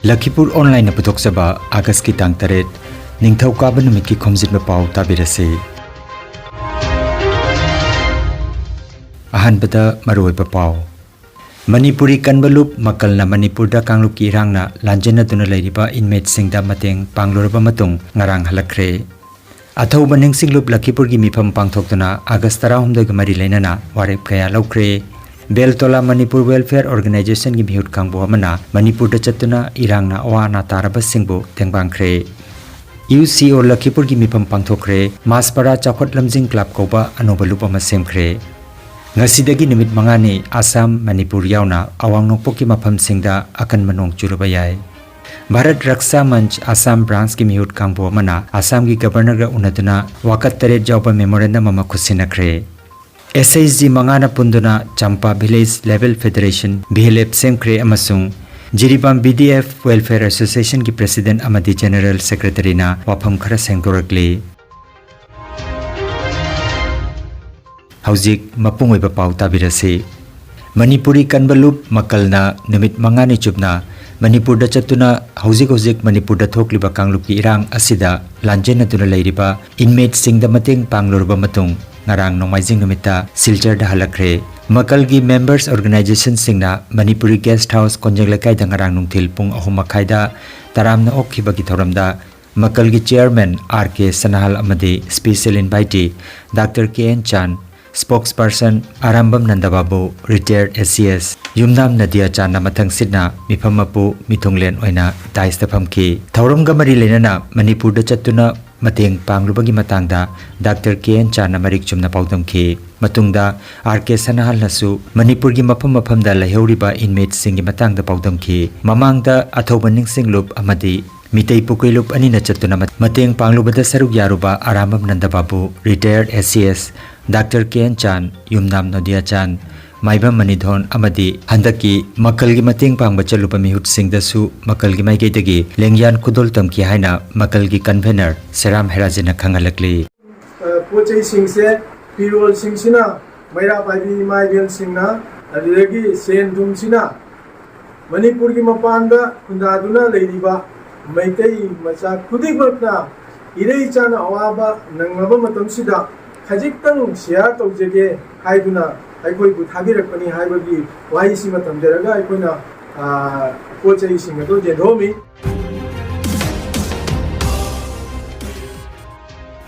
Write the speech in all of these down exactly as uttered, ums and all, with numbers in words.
ꯂꯈꯤꯄꯨꯔ ꯑꯣꯟꯂꯥꯏꯟꯅ ꯄꯨꯊꯣꯛꯆꯕ ꯑꯥꯒꯁꯀꯤ ꯇꯥꯡ ꯇꯔꯦꯠ, ꯅꯤꯡꯊꯧꯀꯥꯕ ꯅꯨꯃꯤꯠꯀꯤ ꯈꯣꯝꯖꯤꯟꯕ ꯄꯥꯎ ꯇꯥꯕꯤꯔꯁꯤ꯫ ꯑꯍꯥꯟꯕꯗ ꯃꯔꯨꯑꯣꯏꯕ ꯄꯥꯎ꯫ ꯃꯅꯤꯄꯨꯔꯤ ꯀꯟꯕ ꯂꯨꯞ ꯃꯀꯜꯅ ꯃꯅꯤꯄꯨꯔꯗ ꯀꯥꯡꯂꯨꯞꯀꯤ ꯏꯔꯥꯡꯅ ꯂꯥꯟꯖꯦꯟꯅꯗꯨꯅ ꯂꯩꯔꯤꯕ inmateꯁꯤꯡꯗ ꯃꯇꯦꯡ ꯄꯥꯡꯂꯨꯔꯕ ꯃꯇꯨꯡ ꯉꯔꯥꯡ ꯍꯜꯂꯛꯈ꯭ꯔꯦ꯫ ꯑꯊꯧꯕ ꯅꯤꯡꯁꯤꯡꯂꯨꯞ ꯂꯈꯤꯄꯨꯔꯒꯤ ꯃꯤꯐꯝ ꯄꯥꯡꯊꯣꯛꯇꯨꯅ ꯑꯥꯒꯁ ꯇꯔꯥꯍꯨꯝꯗꯣꯏꯒ ꯃꯔꯤ ꯂꯩꯅꯅ ꯋꯥꯔꯦꯞ ꯀꯌꯥ ꯂꯧꯈ꯭ꯔꯦ꯫ ꯕꯦꯜꯇꯣꯂꯥ ꯃꯅꯤꯄꯨꯔ Welfare Organisationꯒꯤ ꯃꯤꯍꯨꯠ ꯀꯥꯡꯕꯨ ꯑꯃꯅ ꯃꯅꯤꯄꯨꯔꯗ ꯆꯠꯇꯨꯅ ꯏꯔꯥꯡꯅ ꯑꯋꯥ ꯑꯅꯥ ꯇꯥꯔꯕꯁꯤꯡꯕꯨ ꯇꯦꯡꯕꯥꯡꯈ꯭ꯔꯦ꯫ UCO ꯂꯈꯤꯄꯨꯔꯒꯤ ꯃꯤꯐꯝ ꯄꯥꯡꯊꯣꯛꯈ꯭ꯔꯦ꯫ ꯃꯥꯁꯄꯥꯔꯥ ꯆꯥꯎꯈꯠ ꯂꯝꯖꯤꯡ club ꯀꯧꯕ ꯑꯅꯧꯕ ꯂꯨꯞ ꯑꯃ ꯁꯦꯝꯈ꯭ꯔꯦ꯫ ꯉꯁꯤꯗꯒꯤ ꯅꯨꯃꯤꯠ ꯃꯉꯥꯅꯤ ꯑꯁꯥꯝ, ꯃꯅꯤꯄꯨꯔ ꯌꯥꯎꯅ ꯑꯋꯥꯡ ꯅꯣꯡꯄꯣꯛꯀꯤ ꯃꯐꯝꯁꯤꯡꯗ ꯑꯀꯟꯕ ꯅꯣꯡ ꯆꯨꯔꯨꯕ ꯌꯥꯏ꯫ ꯚꯥꯔꯠ ꯔꯛꯁꯥ ꯃꯟꯆ ꯑꯁꯥꯝ branchꯀꯤ ꯃꯤꯍꯨꯠ ꯀꯥꯡꯕꯨ ꯑꯃꯅ ꯑꯁꯥꯝꯒꯤ Governorꯒ ꯎꯅꯗꯨꯅ ꯋꯥꯀꯠ ꯇꯔꯦꯠ ꯌꯥꯎꯕ memorandum ꯑꯃ ꯈꯨꯠꯁꯤꯟꯅꯈ꯭ꯔꯦ꯫ SHG ꯃꯉꯥꯅ ꯄꯨꯟꯗꯨꯅ ꯆꯝꯄꯥ Village Level Federation, VLF, ꯁꯦꯝꯈ꯭ꯔꯦ ꯑꯃꯁꯨꯡ ꯖꯤꯔꯤꯕꯥꯝ VDF Welfare Associationꯒꯤ President ꯑꯃꯗꯤ General Secretaryꯅ ꯋꯥꯐꯝ ꯈꯔ ꯁꯦꯡꯗꯣꯔꯛꯂꯤ꯫ ꯍꯧꯖꯤꯛ ꯃꯄꯨꯡ ꯑꯣꯏꯕ ꯄꯥꯎ ꯇꯥꯕꯤꯔꯁꯤ꯫ ꯃꯅꯤꯄꯨꯔꯤ ꯀꯟꯕ ꯂꯨꯞ ꯃꯀꯜꯅ ꯅꯨꯃꯤꯠ ꯃꯉꯥꯅꯤ ꯆꯨꯞꯅ ꯃꯅꯤꯄꯨꯔꯗ ꯆꯠꯇꯨꯅ ꯍꯧꯖꯤꯛ ꯍꯧꯖꯤꯛ ꯃꯅꯤꯄꯨꯔꯗ ꯊꯣꯛꯂꯤꯕ ꯀꯥꯡꯂꯨꯞꯀꯤ ꯏꯔꯥꯡ ꯑꯁꯤꯗ ꯂꯥꯟꯖꯦꯟꯅꯗꯨꯅ ꯂꯩꯔꯤꯕ inmateꯁꯤꯡꯗ ꯃꯇꯦꯡ ꯄꯥꯡꯂꯨꯔꯕ ꯃꯇꯨꯡ ꯉꯔꯥꯡ ꯅꯣꯡꯃꯥꯏꯖꯤꯡ ꯅꯨꯃꯤꯠꯇ ꯁꯤꯜꯆꯔꯗ ꯍꯜꯂꯛꯈ꯭ꯔꯦ꯫ ꯃꯀꯜꯒꯤ members organisationꯁꯤꯡꯅ ꯃꯅꯤꯄꯨꯔꯤ guest house ꯀꯣꯟꯖꯦꯡ ꯂꯩꯀꯥꯏꯗ ꯉꯔꯥꯡ ꯅꯨꯡꯊꯤꯜ ꯄꯨꯡ ꯑꯍꯨꯝ ꯃꯈꯥꯏꯗ ꯇꯔꯥꯝꯅ ꯑꯣꯛꯈꯤꯕꯒꯤ ꯊꯧꯔꯝꯗ ꯃꯀꯜꯒꯤ chairman R K ꯁꯅꯥꯍꯜ ꯑꯃꯗꯤ special invitee Doctor K N ꯆꯥꯟ, spokesperson ꯑꯔꯥꯝꯕꯝ ꯅꯟꯗꯕꯥꯕꯨ, retired ACS, ꯌꯨꯝꯅꯥꯝ ꯅꯗꯤꯌꯥ ꯆꯥꯟꯅ ꯃꯊꯪꯁꯤꯠꯅ ꯃꯤꯐꯝ ꯃꯄꯨ ꯃꯤꯊꯨꯡꯂꯦꯟ ꯑꯣꯏꯅ daisꯇ ꯐꯝꯈꯤ꯫ ꯊꯧꯔꯝꯒ ꯃꯔꯤ ꯂꯩꯅꯅ ꯃꯅꯤꯄꯨꯔꯗ ꯆꯠꯇꯨꯅ ꯃꯇꯦꯡ ꯄꯥꯡꯂꯨꯕꯒꯤ ꯃꯇꯥꯡꯗ Doctor K N ꯆꯥꯟꯅ ꯃꯔꯤꯛ ꯆꯨꯝꯅ ꯄꯥꯎꯗꯝꯈꯤ꯫ ꯃꯇꯨꯡꯗ R K ꯁꯅꯥꯍꯜꯅꯁꯨ ꯃꯅꯤꯄꯨꯔꯒꯤ ꯃꯐꯝ ꯃꯐꯝꯗ ꯂꯩꯍꯧꯔꯤꯕ inmateꯁꯤꯡꯒꯤ ꯃꯇꯥꯡꯗ ꯄꯥꯎꯗꯝꯈꯤ꯫ ꯃꯃꯥꯡꯗ ꯑꯊꯧꯕ ꯅꯤꯡꯁꯤꯡꯂꯨꯞ ꯑꯃꯗꯤ ꯃꯤꯇꯩ ꯄꯨꯀꯩꯂꯨꯞ ꯑꯅꯤꯅ ꯆꯠꯇꯨꯅ ꯃꯠ-, ꯃꯇꯦꯡ ꯄꯥꯡꯂꯨꯕꯗ ꯁꯔꯨꯛ ꯌꯥꯔꯨꯕ Arambam ꯅꯟꯗꯕꯥꯕꯨ, retired ACS, Doctor K N ꯆꯥꯟ, ꯌꯨꯝꯅꯥꯝ ꯅꯣꯗꯤꯌꯥ ꯆꯥꯟ, ꯃꯥꯏꯕꯝ ꯃꯅꯤꯊꯣꯟ ꯑꯃꯗꯤ ꯍꯟꯗꯛꯀꯤ ꯃꯀꯜꯒꯤ ꯃꯇꯦꯡ ꯄꯥꯡꯕ ꯆꯠꯂꯨꯕ ꯃꯤꯍꯨꯠꯁꯤꯡꯗꯁꯨ ꯃꯀꯜꯒꯤ ꯃꯥꯏꯀꯩꯗꯒꯤ ꯂꯦꯡꯌꯥꯟ ꯈꯨꯗꯣꯜ ꯇꯝꯈꯤ ꯍꯥꯏꯅ ꯃꯀꯜꯒꯤ convener ꯁꯦꯔꯥꯝ ꯍꯦꯔꯥꯖꯤꯅ ꯈꯪꯍꯜꯂꯛꯂꯤ꯫ ꯑ, ꯄꯣꯠ ꯆꯩꯁꯤꯡꯁꯦ, ꯐꯤꯔꯣꯜꯁꯤꯡꯁꯤꯅ ꯃꯩꯔꯥ ꯄꯥꯏꯕꯤ ꯏꯃꯥ ꯏꯕꯦꯜꯁꯤꯡꯅ, ꯑꯗꯨꯗꯒꯤ ꯁꯦꯟ ꯊꯨꯝꯁꯤꯅ ꯃꯅꯤꯄꯨꯔꯒꯤ ꯃꯄꯥꯟꯗ ꯈꯨꯟꯗꯥꯗꯨꯅ ꯂꯩꯔꯤꯕ ꯃꯩꯇꯩ ꯃꯆꯥ ꯈꯨꯗꯤꯡꯃꯛꯅ ꯏꯔꯩ ꯆꯥꯅ ꯑꯋꯥꯕ ꯅꯪꯂꯕ ꯃꯇꯝꯁꯤꯗ ꯈꯖꯤꯛꯇꯪ share ꯇꯧꯖꯒꯦ ꯍꯥꯏꯗꯨꯅ ꯑꯩꯈꯣꯏꯕꯨ ꯊꯥꯕꯤꯔꯛꯄꯅꯤ ꯍꯥꯏꯕꯒꯤ ꯋꯥꯍꯩꯁꯤꯃ ꯊꯝꯖꯔꯒ ꯑꯩꯈꯣꯏꯅ, ꯑ, ꯄꯣꯠ ꯆꯩꯁꯤꯡ ꯑꯗꯨ ꯌꯦꯟꯊꯣꯛꯑꯝꯃꯤ꯫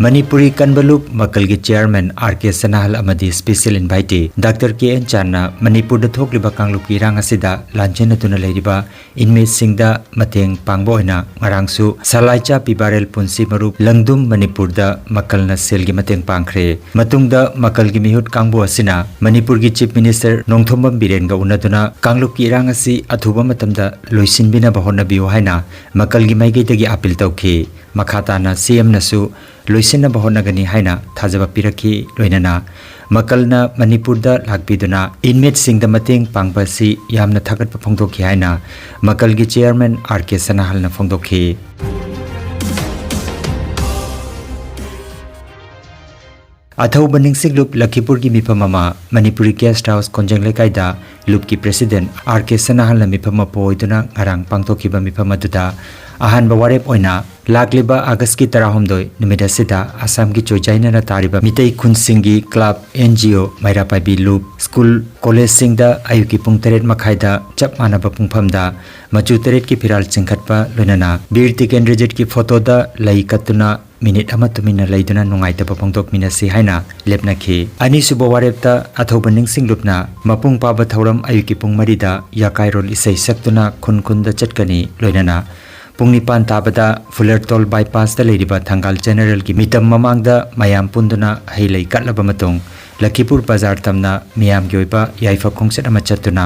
ꯃꯅꯤꯄꯨꯔꯤ ꯀꯟꯕ ꯂꯨꯞ ꯃꯀꯜꯒꯤ chairman ꯑꯥꯔ ꯀꯦ ꯁꯅꯥꯍꯜ ꯑꯃꯗꯤ special invitee doctor K N ꯆꯥꯟꯅ ꯃꯅꯤꯄꯨꯔꯗ ꯊꯣꯛꯂꯤꯕ ꯀꯥꯡꯂꯨꯞꯀꯤ ꯏꯔꯥꯡ ꯑꯁꯤꯗ ꯂꯥꯟꯖꯦꯟꯅꯗꯨꯅ ꯂꯩꯔꯤꯕ inmateꯁꯤꯡꯗ ꯃꯇꯦꯡ ꯄꯥꯡꯕ ꯑꯣꯏꯅ ꯉꯔꯥꯡꯁꯨ ꯁꯂꯥꯏꯆꯥ ꯄꯤꯕꯥꯔꯦꯜ ꯄꯨꯟꯁꯤ ꯃꯔꯨꯞ ꯂꯪꯗꯨꯝ ꯃꯅꯤꯄꯨꯔꯗ ꯃꯀꯜꯅ ꯁꯦꯜꯒꯤ ꯃꯇꯦꯡ ꯄꯥꯡꯈ꯭ꯔꯦ꯫ ꯃꯇꯨꯡꯗ ꯃꯀꯜꯒꯤ ꯃꯤꯍꯨꯠ ꯀꯥꯡꯕꯨ ꯑꯁꯤꯅ ꯃꯅꯤꯄꯨꯔꯒꯤ Chief Minister ꯅꯣꯡꯊꯣꯝꯕꯝ ꯕꯤꯔꯦꯟꯒ ꯎꯅꯗꯨꯅ ꯀꯥꯡꯂꯨꯞꯀꯤ ꯏꯔꯥꯡ ꯑꯁꯤ ꯑꯊꯨꯕ ꯃꯇꯝꯗ ꯂꯣꯏꯁꯤꯟꯕꯤꯅꯕ ꯍꯣꯠꯅꯕꯤꯌꯨ ꯍꯥꯏꯅ ꯃꯀꯜꯒꯤ ꯃꯥꯏꯀꯩꯗꯒꯤ appeal ꯇꯧꯈꯤ꯫ ꯃꯈꯥ ꯇꯥꯅ ꯁꯤ ꯑꯦꯝꯅꯁꯨ ꯂꯣꯏꯁꯤꯟꯅꯕ ꯍꯣꯠꯅꯒꯅꯤ ꯍꯥꯏꯅ ꯊꯥꯖꯕ ꯄꯤꯔꯛꯈꯤ꯫ ꯂꯣꯏꯅꯅ ꯃꯀꯜꯅ ꯃꯅꯤꯄꯨꯔꯗ ꯂꯥꯛꯄꯤꯗꯨꯅ inmateꯁꯤꯡꯗ ꯃꯇꯦꯡ ꯄꯥꯡꯕ ꯑꯁꯤ ꯌꯥꯝꯅ ꯊꯥꯒꯠꯄ ꯐꯣꯡꯗꯣꯛꯈꯤ ꯍꯥꯏꯅ ꯃꯀꯜꯒꯤ chairman ꯑꯥꯔ ꯀꯦ ꯁꯅꯥꯍꯜꯅ ꯐꯣꯡꯗꯣꯛꯈꯤ꯫ ꯑꯊꯧꯕ ꯅꯤꯡꯁꯤꯡꯂꯨꯞ ꯂꯈꯤꯄꯨꯔꯒꯤ ꯃꯤꯐꯝ ꯑꯃ ꯃꯅꯤꯄꯨꯔꯤ guest house ꯀꯣꯟꯖꯦꯡ ꯂꯩꯀꯥꯏꯗ ꯂꯨꯞꯀꯤ president ꯑꯥꯔ ꯀꯦ ꯁꯅꯥꯍꯜꯅ ꯃꯤꯐꯝ ꯑꯃ ꯄꯨꯑꯣꯏꯗꯨꯅ ꯉꯔꯥꯡ ꯄꯥꯡꯊꯣꯛꯈꯤꯕ ꯃꯤꯐꯝ ꯑꯗꯨꯗ ꯑꯍꯥꯟꯕ ꯋꯥꯔꯦꯞ ꯑꯣꯏꯅ ꯂꯥꯛꯂꯤꯕ ꯑꯥꯒꯁꯀꯤ ꯇꯔꯥꯍꯨꯝꯗꯣꯏ ꯅꯨꯃꯤꯠ ꯑꯁꯤꯗ ꯑꯁꯥꯝꯒꯤ ꯆꯣꯏꯖꯥꯏꯅꯅ ꯇꯥꯔꯤꯕ Meitei ꯈꯨꯟꯁꯤꯡꯒꯤ club, N G O, ꯃꯩꯔꯥ ꯄꯥꯏꯕꯤ ꯂꯨꯞ, school, collegeꯁꯤꯡꯗ ꯑꯌꯨꯛꯀꯤ ꯄꯨꯡ ꯇꯔꯦꯠ ꯃꯈꯥꯏꯗ ꯆꯞ ꯃꯥꯟꯅꯕ ꯄꯨꯡꯐꯝꯗ ꯃꯆꯨ ꯇꯔꯦꯠꯀꯤ ꯐꯤꯔꯥꯜ ꯆꯤꯡꯈꯠꯄ ꯂꯣꯏꯅꯅ ꯕꯤꯔ ꯇꯤꯀꯦꯟꯗ꯭ꯔꯖꯤꯠꯀꯤ photoꯗ ꯂꯩ ꯀꯠꯇꯨꯅ ꯃꯤꯅꯤꯠ ꯑꯃ ꯇꯨꯃꯤꯟꯅ ꯂꯩꯗꯨꯅ ꯅꯨꯡꯉꯥꯏꯇꯕ ꯐꯣꯡꯗꯣꯛꯃꯤꯟꯅꯁꯤ ꯍꯥꯏꯅ ꯂꯦꯞꯅꯈꯤ꯫ ꯑꯅꯤꯁꯨꯕ ꯋꯥꯔꯦꯞꯇ ꯑꯊꯧꯕ ꯅꯤꯡꯁꯤꯡꯂꯨꯞꯅ ꯃꯄꯨꯡ ꯐꯥꯕ ꯊꯧꯔꯝ ꯑꯌꯨꯛꯀꯤ ꯄꯨꯡ ꯃꯔꯤꯗ ꯌꯥꯀꯥꯏꯔꯣꯜ ꯏꯁꯩ ꯁꯛꯇꯨꯅ ꯈꯨꯟ ꯈꯨꯟꯗ ꯆꯠꯀꯅꯤ꯫ ꯂꯣꯏꯅꯅ ꯄꯨꯡ ꯅꯤꯄꯥꯟ ꯇꯥꯕꯗ ꯐꯨꯂꯔꯇꯣꯜ bypassꯇ ꯂꯩꯔꯤꯕ ꯊꯪꯒꯥꯜ Generalꯒꯤ ꯃꯤꯇꯝ ꯃꯃꯥꯡꯗ ꯃꯌꯥꯝ ꯄꯨꯟꯗꯨꯅ ꯍꯩ ꯂꯩ ꯀꯠꯂꯕ ꯃꯇꯨꯡ ꯂꯈꯤꯄꯨꯔ ꯕꯖꯥꯔ ꯇꯝꯅ ꯃꯤꯌꯥꯝꯒꯤ ꯑꯣꯏꯕ ꯌꯥꯏꯐ ꯈꯣꯡꯆꯠ ꯑꯃ ꯆꯠꯇꯨꯅ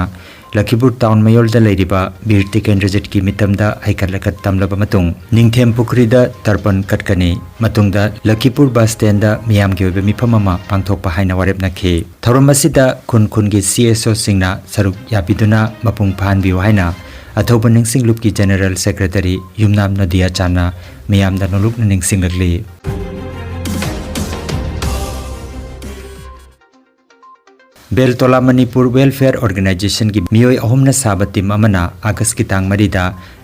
ꯂꯈꯤꯄꯨꯔ town ꯃꯌꯣꯜꯗ ꯂꯩꯔꯤꯕ ꯕꯤꯔ ꯇꯤꯀꯦꯟꯗ꯭ꯔꯖꯤꯠꯀꯤ ꯃꯤꯇꯝꯗ ꯍꯩꯀꯠ ꯂꯩꯀꯠ ꯇꯝꯂꯕ ꯃꯇꯨꯡ ꯅꯤꯡꯊꯦꯝ ꯄꯨꯈ꯭ꯔꯤꯗ ꯇꯔꯄꯟ ꯀꯠꯀꯅꯤ꯫ ꯃꯇꯨꯡꯗ ꯂꯈꯤꯄꯨꯔ bus standꯗ ꯃꯤꯌꯥꯝꯒꯤ ꯑꯣꯏꯕ ꯃꯤꯐꯝ ꯑꯃ ꯄꯥꯡꯊꯣꯛꯄ ꯍꯥꯏꯅ ꯋꯥꯔꯦꯞꯅꯈꯤ꯫ ꯊꯧꯔꯝ ꯑꯁꯤꯗ ꯈꯨꯟ ꯈꯨꯟꯒꯤ C S Oꯁꯤꯡꯅ ꯁꯔꯨꯛ ꯌꯥꯕꯤꯗꯨꯅ ꯃꯄꯨꯡ ꯐꯥꯍꯟꯕꯤꯌꯨ ꯍꯥꯏꯅ ꯑꯊꯧꯕ ꯅꯤꯡꯁꯤꯡꯂꯨꯞꯀꯤ General Secretary ꯌꯨꯝꯅꯥꯝ ꯅꯣꯗꯤꯌꯥ ꯆꯥꯟꯅ ꯃꯤꯌꯥꯝꯗ ꯅꯣꯂꯨꯛꯅ ꯅꯤꯡꯁꯤꯡꯂꯛꯂꯤ꯫ ꯕꯦꯜꯇꯣꯂꯥ ꯃꯅꯤꯄꯨꯔ ꯋꯦꯜꯐꯤꯌꯔ ꯑꯣꯔꯒꯅꯥꯏꯖꯦꯁꯟꯒꯤ ꯃꯤꯑꯣꯏ ꯑꯍꯨꯝꯅ ꯁꯥꯕ ꯇꯤꯝ ꯑꯃꯅ ꯑꯥꯒꯁꯀꯤ ꯇꯥꯡ ꯃꯔꯤꯗ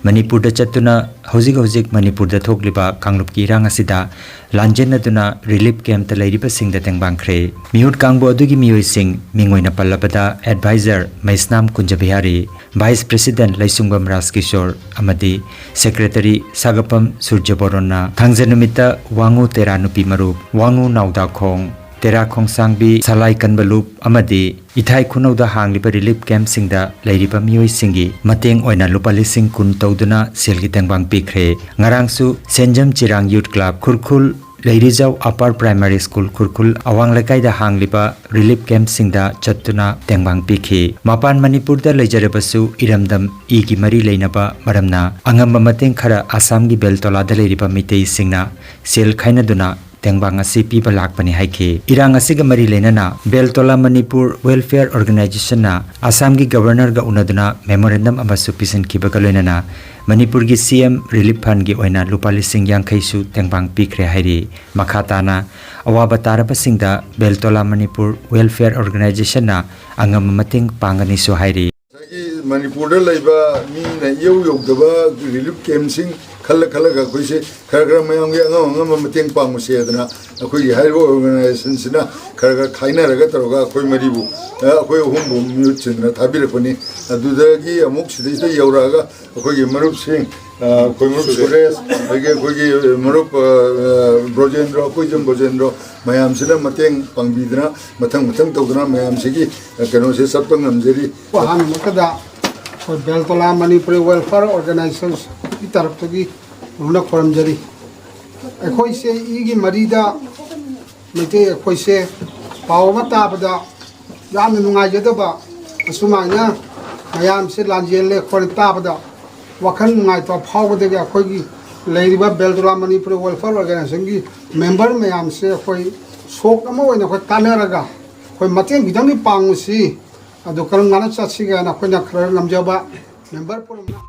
ꯃꯅꯤꯄꯨꯔꯗ ꯆꯠꯇꯨꯅ ꯍꯧꯖꯤꯛ ꯍꯧꯖꯤꯛ ꯃꯅꯤꯄꯨꯔꯗ ꯊꯣꯛꯂꯤꯕ ꯀꯥꯡꯂꯨꯞꯀꯤ ꯏꯔꯥꯡ ꯑꯁꯤꯗ ꯂꯥꯟꯖꯦꯟꯅꯗꯨꯅ ꯔꯤꯂꯤꯐ ꯀꯦꯝꯞꯇ ꯂꯩꯔꯤꯕꯁꯤꯡꯗ ꯇꯦꯡꯕꯥꯡꯈ꯭ꯔꯦ꯫ ꯃꯤꯍꯨꯠ ꯀꯥꯡꯕꯨ ꯑꯗꯨꯒꯤ ꯃꯤꯑꯣꯏꯁꯤꯡ ꯃꯤꯡ ꯑꯣꯏꯅ ꯄꯜꯂꯕꯗ ꯑꯦꯗꯚꯥꯏꯖꯔ ꯃꯩꯁꯅꯥꯝ ꯀꯨꯟꯖꯕꯤꯍꯥꯔꯤ, ꯚꯥꯏꯁ ꯄ꯭ꯔꯦꯁꯤꯗꯦꯟꯠ ꯂꯩꯁꯨꯡꯕꯝ ꯔꯥꯖꯀꯤꯁꯣꯔ ꯑꯃꯗꯤ ꯁꯦꯀ꯭ꯔꯦꯇꯔꯤ ꯁꯥꯒꯄꯝ ꯁꯨꯔꯖꯕꯣꯔꯣꯟꯅ ꯊꯥꯡꯖ ꯅꯨꯃꯤꯠꯇ ꯋꯥꯉꯨ ꯇꯦꯔꯥ ꯅꯨꯄꯤ ꯃꯔꯨꯞ, ꯋꯥꯉꯨ ꯅꯥꯎꯗꯥꯈꯣꯡ, ꯇꯦꯔꯥ ꯈꯣꯡꯁꯥꯡꯕꯤ ꯁꯂꯥꯏ ꯀꯟꯕ ꯂꯨꯞ ꯑꯃꯗꯤ ꯏꯊꯥꯏ ꯈꯨꯅꯧꯗ ꯍꯥꯡꯂꯤꯕ ꯔꯤꯂꯤꯐ ꯀꯦꯝꯞꯁꯤꯡꯗ ꯂꯩꯔꯤꯕ ꯃꯤꯑꯣꯏꯁꯤꯡꯒꯤ ꯃꯇꯦꯡ ꯑꯣꯏꯅ ꯂꯨꯄꯥ ꯂꯤꯁꯤꯡ ꯀꯨꯟ ꯇꯧꯗꯨꯅ ꯁꯦꯜꯒꯤ ꯇꯦꯡꯕꯥꯡ ꯄꯤꯈ꯭ꯔꯦ꯫ ꯉꯔꯥꯡꯁꯨ ꯁꯦꯟꯖꯝ ꯆꯤꯔꯥꯡ ꯌꯨꯠ ꯀ꯭ꯂꯕ ꯈꯨꯔꯈꯨꯜ, ꯂꯩꯔꯤꯖꯥꯎ ꯑꯄꯔ ꯄ꯭ꯔꯥꯏꯃꯥꯔꯤ ꯁ꯭ꯀꯨꯜ ꯈꯨꯔꯈꯨꯜ ꯑꯋꯥꯡ ꯂꯩꯀꯥꯏꯗ ꯍꯥꯡꯂꯤꯕ ꯔꯤꯂꯤꯐ ꯀꯦꯝꯞꯁꯤꯡꯗ ꯆꯠꯇꯨꯅ ꯇꯦꯡꯕꯥꯡ ꯄꯤꯈꯤ꯫ ꯃꯄꯥꯟ ꯃꯅꯤꯄꯨꯔꯗ ꯂꯩꯖꯔꯕꯁꯨ ꯏꯔꯝꯗꯝ ꯏꯒꯤ ꯃꯔꯤ ꯂꯩꯅꯕ ꯃꯔꯝꯅ ꯑꯉꯝꯕ ꯃꯇꯦꯡ ꯈꯔ ꯑꯁꯥꯝꯒꯤ ꯕꯦꯜꯇꯣꯂꯥꯗ ꯂꯩꯔꯤꯕ ꯃꯤꯇꯩꯁꯤꯡꯅ ꯁꯦꯜ ꯈꯥꯏꯅꯗꯨꯅ ꯇꯦꯡꯕꯥꯡ ꯑꯁꯤ ꯄꯤꯕ ꯂꯥꯛꯄꯅꯤ ꯍꯥꯏꯈꯤ꯫ ꯏꯔꯥꯡ ꯑꯁꯤꯒ ꯃꯔꯤ ꯂꯩꯅꯅ ꯕꯦꯜꯇꯣꯂꯥ ꯃꯅꯤꯄꯨꯔ ꯋꯦꯜꯐꯤꯌꯔ ꯑꯣꯔꯒꯅꯥꯏꯖꯦꯁꯟꯅ ꯑꯁꯥꯝꯒꯤ ꯒꯕꯔꯅꯔꯒ ꯎꯅꯗꯨꯅ ꯃꯦꯃꯣꯔꯦꯟꯗꯝ ꯑꯃꯁꯨ ꯄꯤꯁꯤꯟꯈꯤꯕꯒ ꯂꯣꯏꯅꯅ ꯃꯅꯤꯄꯨꯔꯒꯤ ꯁꯤ ꯑꯦꯝ ꯔꯤꯂꯤꯐ ꯐꯟꯒꯤ ꯑꯣꯏꯅ ꯂꯨꯄꯥ ꯂꯤꯁꯤꯡ ꯌꯥꯡꯈꯩꯁꯨ ꯇꯦꯡꯕꯥꯡ ꯄꯤꯈ꯭ꯔꯦ ꯍꯥꯏꯔꯤ꯫ ꯃꯈꯥ ꯇꯥꯅ ꯑꯋꯥꯕ ꯇꯥꯔꯕꯁꯤꯡꯗ ꯕꯦꯜꯇꯣꯂꯥ ꯃꯅꯤꯄꯨꯔ ꯋꯦꯜꯐꯤꯌꯔ ꯑꯣꯔꯒꯅꯥꯏꯖꯦꯁꯟꯅ ꯑꯉꯝꯕ ꯃꯇꯦꯡ ꯄꯥꯡꯒꯅꯤꯁꯨ ꯍꯥꯏꯔꯤ꯫ ꯉꯁꯥꯏꯒꯤ ꯃꯅꯤꯄꯨꯔꯗ ꯂꯩꯕ ꯃꯤꯅ ꯏꯌꯧ ꯌꯧꯗꯕ ꯔꯤꯂꯤꯐ ꯀꯦꯝꯞꯁꯤꯡ ꯈꯜꯂ ꯈꯜꯂꯒ ꯑꯩꯈꯣꯏꯁꯦ ꯈꯔ ꯈꯔ ꯃꯌꯥꯝꯒꯤ ꯑꯉꯝ ꯑꯉꯝꯕ ꯃꯇꯦꯡ ꯄꯥꯡꯉꯨꯁꯦ ꯍꯥꯏꯗꯅ ꯑꯩꯈꯣꯏꯒꯤ ꯍꯥꯏꯔꯤꯕ ꯑꯣꯔꯒꯅꯥꯏꯖꯦꯁꯟꯁꯤꯅ ꯈꯔ ꯈꯔ ꯈꯥꯏꯅꯔꯒ ꯇꯧꯔꯒ ꯑꯩꯈꯣꯏ ꯃꯔꯤꯕꯨ, ꯑ, ꯑꯩꯈꯣꯏ ꯑꯍꯨꯝꯕꯨ ꯃꯤꯍꯨꯠ ꯁꯤꯟꯗꯨꯅ ꯊꯥꯕꯤꯔꯛꯄꯅꯤ꯫ ꯑꯗꯨꯗꯒꯤ ꯑꯃꯨꯛ ꯁꯤꯗꯩꯁꯤꯗ ꯌꯧꯔꯛꯑꯒ ꯑꯩꯈꯣꯏꯒꯤ ꯃꯔꯨꯞꯁꯤꯡ, ꯑ, ꯑꯩꯈꯣꯏ ꯃꯔꯨꯞ ꯁꯨꯔꯦꯁ, ꯑꯗꯒꯤ ꯑꯩꯈꯣꯏꯒꯤ ꯃꯔꯨꯞ, ꯑ, ꯑ, ꯕ꯭ꯔꯣꯖꯦꯟꯗ꯭ꯔꯣ, ꯑꯩꯈꯣꯏ ꯏꯆꯝ ꯕ꯭ꯔꯣꯖꯦꯟꯗ꯭ꯔꯣ ꯃꯌꯥꯝꯁꯤꯅ ꯃꯇꯦꯡ ꯄꯥꯡꯕꯤꯗꯨꯅ ꯃꯊꯪ ꯃꯊꯪ ꯇꯧꯗꯨꯅ ꯃꯌꯥꯝꯁꯤꯒꯤ, ꯑ, ꯀꯩꯅꯣꯁꯦ ꯆꯠꯄ ꯉꯝꯖꯔꯤ꯫ ꯑꯍꯥꯟꯕꯃꯛꯇꯗ ꯑꯩꯈꯣꯏ ꯕꯦꯜꯇꯣꯂꯥ ꯃꯅꯤꯄꯨꯔꯤ ꯋꯦꯜꯐꯤꯌꯔ ꯑꯣꯔꯒꯅꯥꯏꯖꯦꯁꯟꯒꯤ ꯇꯔꯞꯇꯒꯤ ꯂꯨꯅ ꯈꯣꯏꯔꯝꯖꯔꯤ꯫ ꯑꯩꯈꯣꯏꯁꯦ ꯏꯒꯤ ꯃꯔꯤꯗ ꯃꯩꯇꯩ ꯑꯩꯈꯣꯏꯁꯦ ꯄꯥꯎ ꯑꯃ ꯇꯥꯕꯗ ꯌꯥꯝꯅ ꯅꯨꯡꯉꯥꯏꯖꯗꯕ, ꯑꯁꯨꯃꯥꯏꯅ ꯃꯌꯥꯝꯁꯦ ꯂꯥꯟꯖꯦꯜꯂꯦ ꯈꯣꯠꯂꯦ ꯇꯥꯕꯗ ꯋꯥꯈꯜ ꯅꯨꯡꯉꯥꯏꯇꯕ ꯐꯥꯎꯕꯗꯒꯤ ꯑꯩꯈꯣꯏꯒꯤ ꯂꯩꯔꯤꯕ ꯕꯦꯜꯇꯣꯂꯥ ꯃꯅꯤꯄꯨꯔꯤ ꯋꯦꯜꯐꯤꯌꯔ ꯑꯣꯔꯒꯅꯥꯏꯖꯦꯁꯟꯒꯤ ꯃꯦꯝꯕꯔ ꯃꯌꯥꯝꯁꯦ ꯑꯩꯈꯣꯏ ꯁꯣꯛ ꯑꯃ ꯑꯣꯏꯅ ꯑꯩꯈꯣꯏ ꯇꯥꯟꯅꯔꯒ ꯑꯩꯈꯣꯏ ꯃꯇꯦꯡ ꯈꯤꯇꯪꯗꯤ ꯄꯥꯡꯉꯨꯁꯤ꯫ ꯑꯗꯨ ꯀꯔꯝ ꯀꯥꯟꯗ ꯆꯠꯁꯤꯒꯦ ꯍꯥꯏꯅ ꯑꯩꯈꯣꯏꯅ ꯈꯔ ꯉꯝꯖꯕ ꯃꯦꯝꯕꯔ ꯄꯨꯝꯅꯃꯛ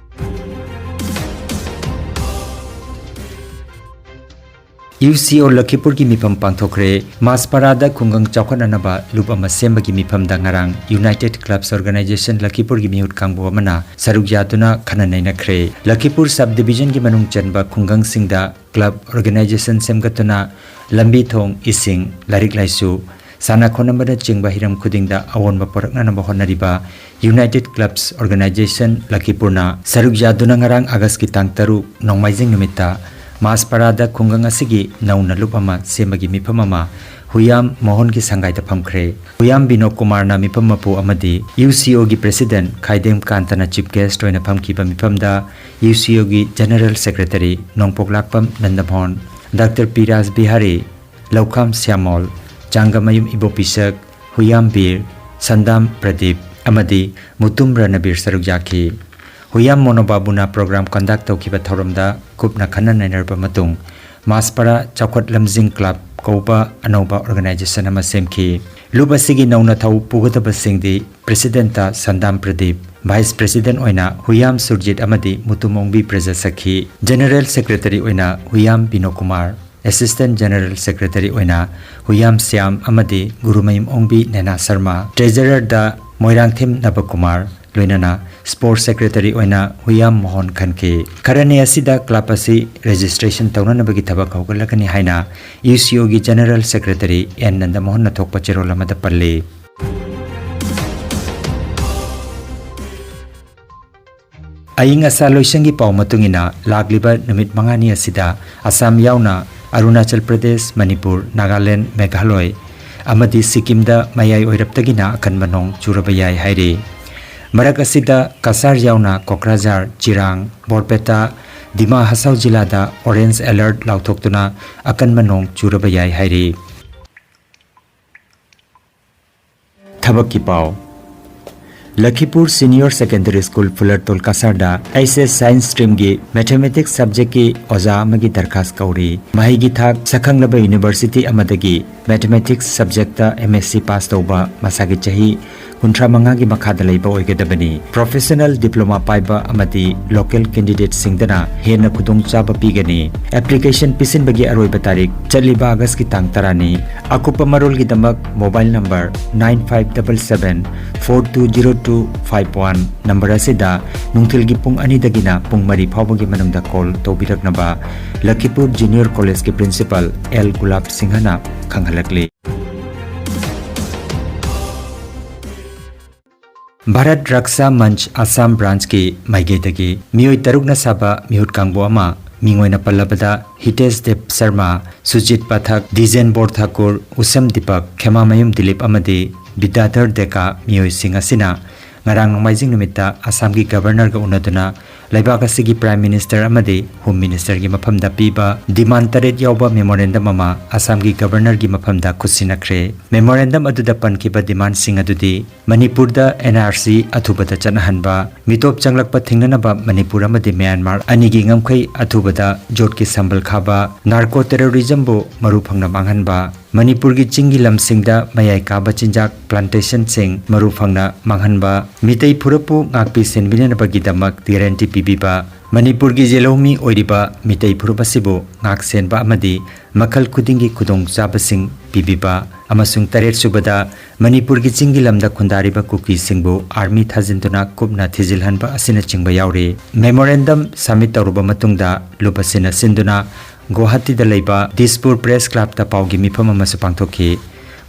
ꯌꯨ ꯁꯤ ꯑꯣ ꯂꯈꯤꯄꯨꯔꯒꯤ ꯃꯤꯐꯝ ꯄꯥꯡꯊꯣꯛꯈ꯭ꯔꯦ꯫ ꯃꯥꯁꯄꯥꯔꯥꯗ ꯈꯨꯡꯒꯪ ꯆꯥꯎꯈꯠꯅꯅꯕ ꯂꯨꯞ ꯑꯃ ꯁꯦꯝꯕꯒꯤ ꯃꯤꯐꯝꯗ ꯉꯔꯥꯡ United Clubs Organization ꯂꯈꯤꯄꯨꯔꯒꯤ ꯃꯤꯍꯨꯠ ꯀꯥꯡꯕꯨ ꯑꯃꯅ ꯁꯔꯨꯛ ꯌꯥꯗꯨꯅ ꯈꯟꯅ ꯅꯩꯅꯈ꯭ꯔꯦ꯫ ꯂꯈꯤꯄꯨꯔ Sub Divisionꯒꯤ ꯃꯅꯨꯡ ꯆꯟꯕ ꯈꯨꯡꯒꯪꯁꯤꯡꯗ club organization ꯁꯦꯝꯒꯠꯇꯨꯅ ꯂꯝꯕꯤ ꯊꯣꯡ, ꯏꯁꯤꯡ, ꯂꯥꯏꯔꯤꯛ ꯂꯥꯏꯁꯨ, ꯁꯥꯟꯅ ꯈꯣꯠꯅꯕꯅꯆꯤꯡꯕ ꯍꯤꯔꯝ ꯈꯨꯗꯤꯡꯗ ꯑꯑꯣꯟꯕ ꯄꯨꯔꯛꯅꯅꯕ ꯍꯣꯠꯅꯔꯤꯕ United Clubs Organization ꯂꯈꯤꯄꯨꯔꯅ ꯁꯔꯨꯛ ꯌꯥꯗꯨꯅ ꯉꯔꯥꯡ ꯑꯥꯒꯁꯀꯤ ꯇꯥꯡ ꯇꯔꯨꯛ ꯅꯣꯡꯃꯥꯏꯖꯤꯡ ꯅꯨꯃꯤꯠꯇ ꯃꯥꯁꯄꯥꯔꯥꯗ ꯈꯨꯡꯒꯪ ꯑꯁꯤꯒꯤ ꯅꯧꯅ ꯂꯨꯞ ꯑꯃ ꯁꯦꯝꯕꯒꯤ ꯃꯤꯐꯝ ꯑꯃ ꯍꯨꯌꯥꯝ ꯃꯣꯍꯟꯒꯤ ꯁꯪꯒꯥꯏꯗ ꯐꯝꯈ꯭ꯔꯦ꯫ ꯍꯨꯌꯥꯝ ꯕꯤꯅꯣ ꯀꯨꯃꯥꯔꯅ ꯃꯤꯐꯝ ꯃꯄꯨ ꯑꯃꯗꯤ ꯌꯨ ꯁꯤ ꯑꯣꯒꯤ President ꯈꯥꯏꯗꯦꯝ ꯀꯥꯟꯇꯅ Chief Guest ꯑꯣꯏꯅ ꯐꯝꯈꯤꯕ ꯃꯤꯐꯝꯗ ꯌꯨ ꯁꯤ ꯑꯣꯒꯤ General Secretary ꯅꯣꯡꯄꯣꯛꯂꯥꯛꯄꯝ ꯅꯟꯗꯃꯣꯍꯟ, ꯗꯥꯛꯇꯔ ꯄꯤ ꯔꯥꯖ ꯕꯤꯍꯥꯔꯤ, ꯂꯧꯈꯥꯝ ꯁ꯭ꯌꯥꯃꯣꯜ, ꯆꯥꯡꯒꯃꯌꯨꯝ ꯏꯕꯣꯄꯤꯁꯛ, ꯍꯨꯌꯥꯝ ꯕꯤꯔ, ꯁꯟꯗꯥꯝ ꯄ꯭ꯔꯗꯤꯞ ꯑꯃꯗꯤ ꯃꯨꯇꯨꯝ ꯔꯅꯕꯤꯔ ꯁꯔꯨꯛ ꯌꯥꯈꯤ꯫ ꯍꯨꯌꯥꯝ ꯃꯣꯅꯣꯕꯥꯕꯨꯅ program conduct ꯇꯧꯈꯤꯕ ꯊꯧꯔꯝꯗ ꯀꯨꯞꯅ ꯈꯟꯅ ꯅꯩꯅꯔꯕ ꯃꯇꯨꯡ ꯃꯥꯁꯄꯥꯔꯥ ꯆꯥꯎꯈꯠ ꯂꯝꯖꯤꯡ club ꯀꯧꯕ ꯑꯅꯧꯕ organization ꯑꯃ ꯁꯦꯝꯈꯤ꯫ ꯂꯨꯞ ꯑꯁꯤꯒꯤ ꯅꯧꯅ ꯊꯧ ꯄꯨꯒꯗꯕꯁꯤꯡꯗꯤ Presidentꯇ ꯁꯟꯗꯥꯝ ꯄ꯭ꯔꯗꯤꯞ, Vice President ꯑꯣꯏꯅ ꯍꯨꯌꯥꯝ ꯁꯨꯔꯖꯤꯠ ꯑꯃꯗꯤ ꯃꯨꯇꯨꯝ ꯑꯣꯡꯕꯤ ꯄ꯭ꯔꯦꯖꯥ ꯁꯛꯈꯤ꯫ General Secretary ꯑꯣꯏꯅ ꯍꯨꯌꯥꯝ ꯕꯤꯅꯣ ꯀꯨꯃꯥꯔ, Assistant General Secretary ꯑꯣꯏꯅ ꯍꯨꯌꯥꯝ ꯁ꯭ꯌꯥꯝ ꯑꯃꯗꯤ ꯒꯨꯔꯨꯃꯌꯨꯝ ꯑꯣꯡꯕꯤ ꯅꯦꯅꯥ ꯁꯔꯃ, Treasurerꯗ ꯃꯣꯏꯔꯥꯡꯊꯦꯝ ꯅꯕꯀꯨꯃꯥꯔ, ꯂꯣꯏꯅꯅ Sports Secretary ꯑꯣꯏꯅ ꯍꯨꯌꯥꯝ ꯃꯣꯍꯟ ꯈꯟꯈꯤ꯫ ꯈꯔꯅꯤ ꯑꯁꯤꯗ club ꯑꯁꯤ registration ꯇꯧꯅꯅꯕꯒꯤ ꯊꯕꯛ ꯍꯧꯒꯠꯂꯒꯅꯤ ꯍꯥꯏꯅ ꯌꯨ ꯁꯤ ꯑꯣꯒꯤ General Secretary ꯑꯦꯟ ꯅꯟꯗꯃꯣꯍꯟꯅ ꯊꯣꯛꯄ ꯆꯦꯔꯣꯜ ꯑꯃꯗ ꯄꯜꯂꯤ꯫ ꯑꯏꯪ ꯑꯁꯥ ꯂꯣꯏꯁꯪꯒꯤ ꯄꯥꯎ ꯃꯇꯨꯡ ꯏꯟꯅ, ꯂꯥꯛꯂꯤꯕ ꯅꯨꯃꯤꯠ ꯃꯉꯥꯅꯤ ꯑꯁꯤꯗ ꯑꯁꯥꯝ ꯌꯥꯎꯅ ꯑꯔꯨꯅꯥꯆꯜ ꯄ꯭ꯔꯗꯦꯁ, ꯃꯅꯤꯄꯨꯔ, ꯅꯥꯒꯥꯂꯦꯟ, ꯃꯦꯘꯥꯂꯣꯏ ꯑꯃꯗꯤ ꯁꯤꯛꯀꯤꯝꯗ ꯃꯌꯥꯏ ꯑꯣꯏꯔꯞꯇꯒꯤꯅ ꯑꯀꯟꯕ ꯅꯣꯡ ꯆꯨꯔꯕ ꯌꯥꯏ ꯍꯥꯏꯔꯤ꯫ ꯃꯔꯛ ꯑꯁꯤꯗ ꯀꯁꯥꯔ ꯌꯥꯎꯅ ꯀꯣꯀ꯭ꯔꯥꯖꯥꯔ, ꯆꯤꯔꯥꯡ, ꯕꯣꯔꯄꯦꯇꯥ, ꯗꯤꯃꯥ ꯍꯁꯥꯎ ꯖꯤꯂꯥꯗ orange alert ꯂꯥꯎꯊꯣꯛꯇꯨꯅ ꯑꯀꯟꯕ ꯅꯣꯡ ꯆꯨꯔꯕ ꯌꯥꯏ ꯍꯥꯏꯔꯤ꯫ ꯊꯕꯛꯀꯤ ꯄꯥꯎ꯫ ꯂꯈꯤꯄꯨꯔ Senior Secondary School ꯐꯨꯂꯔꯇꯣꯜ ꯀꯁꯥꯔꯗ ꯑꯩꯆ ꯑꯦꯁ Science Streamꯒꯤ Mathematics Subjectꯀꯤ ꯑꯣꯖꯥ ꯑꯃꯒꯤ ꯗꯔꯈꯥꯁ ꯀꯧꯔꯤ꯫ ꯃꯍꯩꯒꯤ ꯊꯥꯛ ꯁꯛꯈꯪꯂꯕ university ꯑꯃꯗꯒꯤ Mathematics subjectꯇ M S C pass ꯇꯧꯕ, ꯃꯁꯥꯒꯤ ꯆꯍꯤ ꯀꯨꯟꯊ꯭ꯔꯥ ꯃꯉꯥꯒꯤ ꯃꯈꯥꯗ ꯂꯩꯕ ꯑꯣꯏꯒꯗꯕꯅꯤ꯫ Professional diploma ꯄꯥꯏꯕ ꯑꯃꯗꯤ local candidateꯁꯤꯡꯗꯅ ꯍꯦꯟꯅ ꯈꯨꯗꯣꯡꯆꯥꯕ ꯄꯤꯒꯅꯤ꯫ Application ꯄꯤꯁꯤꯟꯕꯒꯤ ꯑꯔꯣꯏꯕ ꯇꯥꯔꯤꯛ ꯆꯠꯂꯤꯕ Augustꯀꯤ ꯇꯥꯡ ꯇꯔꯥꯅꯤ꯫ ꯑꯀꯨꯞꯄ ꯃꯔꯣꯜꯒꯤꯗꯃꯛ mobile number nine five double seven four two zero two five one number ꯑꯁꯤꯗ ꯅꯨꯡꯊꯤꯜꯒꯤ ꯄꯨꯡ ꯑꯅꯤꯗꯒꯤꯅ ꯄꯨꯡ ꯃꯔꯤ ꯐꯥꯎꯕꯒꯤ ꯃꯅꯨꯡꯗ call ꯇꯧꯕꯤꯔꯛꯅꯕ ꯂꯈꯤꯄꯨꯔ Junior Collegeꯀꯤ principal L ꯒꯨꯂꯥꯞ ꯁꯤꯡꯍꯅ ꯈꯪꯍꯜꯂꯛꯂꯤ꯫ ꯚꯥꯔꯠ ꯔꯛꯁꯥ ꯃꯟꯆ ꯑꯁꯥꯝ branchꯀꯤ ꯃꯥꯏꯀꯩꯗꯒꯤ ꯃꯤꯑꯣꯏ ꯇꯔꯨꯛꯅ ꯁꯥꯕ ꯃꯤꯍꯨꯠ ꯀꯥꯡꯕꯨ ꯑꯃ, ꯃꯤꯡ ꯑꯣꯏꯅ ꯄꯜꯂꯕꯗ ꯍꯤꯇꯦꯁ ꯗꯦꯕ ꯁꯔꯃ, ꯁꯨꯖꯤꯠ ꯄꯥꯊꯛ, ꯗꯤꯖꯦꯟ ꯕꯣꯔ ꯊꯥꯀꯨꯔ, ꯎꯁꯝ ꯗꯤꯄꯛ, ꯈꯦꯃꯥꯃꯌꯨꯝ ꯗꯤꯂꯤꯞ ꯑꯃꯗꯤ ꯕꯤꯗ꯭ꯌꯥꯙꯔ ꯗꯦꯀꯥ ꯃꯤꯑꯣꯏꯁꯤꯡ ꯑꯁꯤꯅ ꯉꯔꯥꯡ ꯅꯣꯡꯃꯥꯏꯖꯤꯡ ꯅꯨꯃꯤꯠꯇ ꯑꯁꯥꯝꯒꯤ Governorꯒ ꯎꯅꯗꯨꯅ ꯂꯩꯕꯥꯛ ꯑꯁꯤꯒꯤ Prime Minister ꯑꯃꯗꯤ Home Ministerꯒꯤ ꯃꯐꯝꯗ ꯄꯤꯕ demand ꯇꯔꯦꯠ ꯌꯥꯎꯕ memorandum ꯑꯃ ꯑꯁꯥꯝꯒꯤ Governorꯒꯤ ꯃꯐꯝꯗ ꯈꯨꯠꯁꯤꯟꯅꯈ꯭ꯔꯦ꯫ Memorandum ꯑꯗꯨꯗ ꯄꯟꯈꯤꯕ demandꯁꯤꯡ ꯑꯗꯨꯗꯤ ꯃꯅꯤꯄꯨꯔꯗ N R C ꯑꯊꯨꯕꯗ ꯆꯠꯅꯍꯟꯕ, ꯃꯤꯇꯣꯞ ꯆꯪꯂꯛꯄ ꯊꯤꯡꯅꯅꯕ ꯃꯅꯤꯄꯨꯔ ꯑꯃꯗꯤ ꯃ꯭ꯌꯥꯟꯃꯥꯔ ꯑꯅꯤꯒꯤ ꯉꯝꯈꯩ ꯑꯊꯨꯕꯗ ꯖꯣꯠꯀꯤ ꯁꯝꯕꯜ ꯈꯥꯕ, narco terrorismꯕꯨ ꯃꯔꯨ ꯐꯪꯅ ꯃꯥꯡꯍꯟꯕ, ꯃꯅꯤꯄꯨꯔꯒꯤ ꯆꯤꯡꯒꯤ ꯂꯝꯁꯤꯡꯗ ꯃꯌꯥꯏ ꯀꯥꯕ ꯆꯤꯟꯖꯥꯛ plantationꯁꯤꯡ ꯃꯔꯨ ꯐꯪꯅ ꯃꯥꯡꯍꯟꯕ, ꯃꯤꯇꯩ ꯐꯨꯔꯨꯞꯄꯨ ꯉꯥꯛꯄꯤ ꯁꯦꯟꯕꯤꯅꯅꯕꯒꯤꯗꯃꯛ guarantee ꯄꯤꯕꯤꯕ, ꯃꯅꯤꯄꯨꯔꯒꯤ ꯌꯦꯜꯍꯧꯃꯤ ꯑꯣꯏꯔꯤꯕ ꯃꯤꯇꯩ ꯐꯨꯔꯨꯞ ꯑꯁꯤꯕꯨ ꯉꯥꯛ ꯁꯦꯟꯕ ꯑꯃꯗꯤ ꯃꯈꯜ ꯈꯨꯗꯤꯡꯒꯤ ꯈꯨꯗꯣꯡꯆꯥꯕꯁꯤꯡ ꯄꯤꯕꯤꯕ, ꯑꯃꯁꯨꯡ ꯇꯔꯦꯠꯁꯨꯕꯗ ꯃꯅꯤꯄꯨꯔꯒꯤ ꯆꯤꯡꯒꯤ ꯂꯝꯗ ꯈꯨꯟꯗꯥꯔꯤꯕ ꯀꯨꯀꯤꯁꯤꯡꯕꯨ army ꯊꯥꯖꯤꯟꯗꯨꯅ ꯀꯨꯞꯅ ꯊꯤꯖꯤꯜꯍꯟꯕ ꯑꯁꯤꯅꯆꯤꯡꯕ ꯌꯥꯎꯔꯤ꯫ Memorandum submit ꯇꯧꯔꯕ ꯃꯇꯨꯡꯗ ꯂꯨꯞ ꯑꯁꯤꯅ ꯁꯤꯟꯗꯨꯅ ꯒꯨꯋꯥꯍꯥꯇꯤꯗ ꯂꯩꯕ ꯗꯤꯁꯄꯨꯔ Press Clubꯇ ꯄꯥꯎꯒꯤ ꯃꯤꯐꯝ ꯑꯃꯁꯨ ꯄꯥꯡꯊꯣꯛꯈꯤ꯫